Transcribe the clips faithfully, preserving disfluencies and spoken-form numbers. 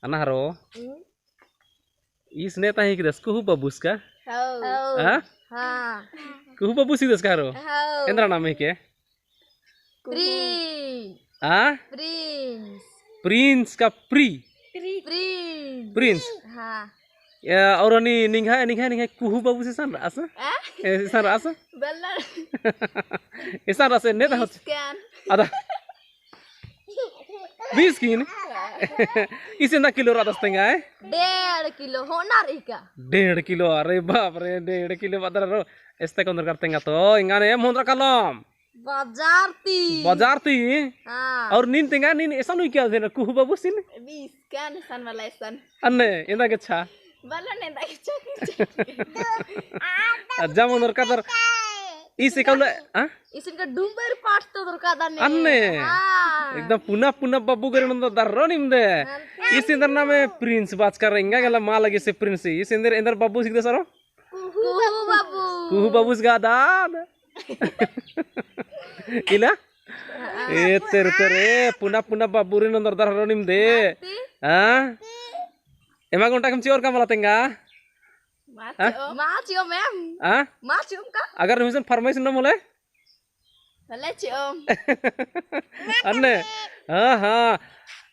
अना हरो। हम्म। ईस ने ताही हिकदस कुहू बबुस का? हौ। हाँ? हाँ। कुहू बबुस हिकदस का हरो? हौ। एन्दरा नाम हिके? प्रिंस। हाँ? प्रिंस। प्रिंस का प्री? प्रिंस। प्रिंस। हाँ। या, और हनी निंग्है, निंग्है, निंग्है कुहू बबुस इसन रअस? आ? ए, इसन रअस? बल्ला। इसन रअस ने ता होत। बीस कान। अदा। बीस किन? इस एन्दा किलो रअदस तेंगा, ए? डेढ़ किलो होना रई का। डेढ़ किलो, अरे बाप रे, डेढ़ किलो बअदर रो। एस्ते कौन दरकार तेंगा तो, एंगा ने एम होन्दरा कालोम। बाजार ती। बाजार ती? हाँ। और नीन तेंगा, नीन एसन उइका देना, कुहू बबुसिन? बीस कान एसन वाला एसन। अन्ने, एन्दा गेच्छा? बल्ला ने एन्दा गेच्छा। अज्जा मन दरकार दर। इस एकल, हाँ? इसिन का डुम्बर पाट तो दरकार दर ने। अन्ने? हाँ। एकदम पुना पुना बबु गरे नंदर दर्रो निम्दे। हाँ। इस एन्देर नामे प्रिंस बाचका रई, एंगा गला मा लगे से प्रिंस। इस एन्देर, एन्देर बबुस हिकदस अरो? कुहू बबु। कुहू बबुस गा दाद। इला? ए तेरे तेरे, पुना पुना बबुरी नंदर दर हरो निम्दे। हाँ? एमा घंटा कम चिओर का मला तेंगा? हाँ? मा चिओ मैम। हाँ? मा चिओम का? अगर निम्है फरमाइश न मोले? भले चिओम। अन्ने? हाँ, हाँ।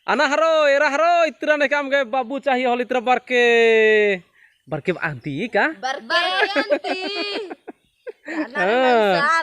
अना हरो, एरा हरो, इतरा ने काम गए, बबु चाहिए होले इतरा बरके। बरके आंटी का? बरके आंटी। हाँ।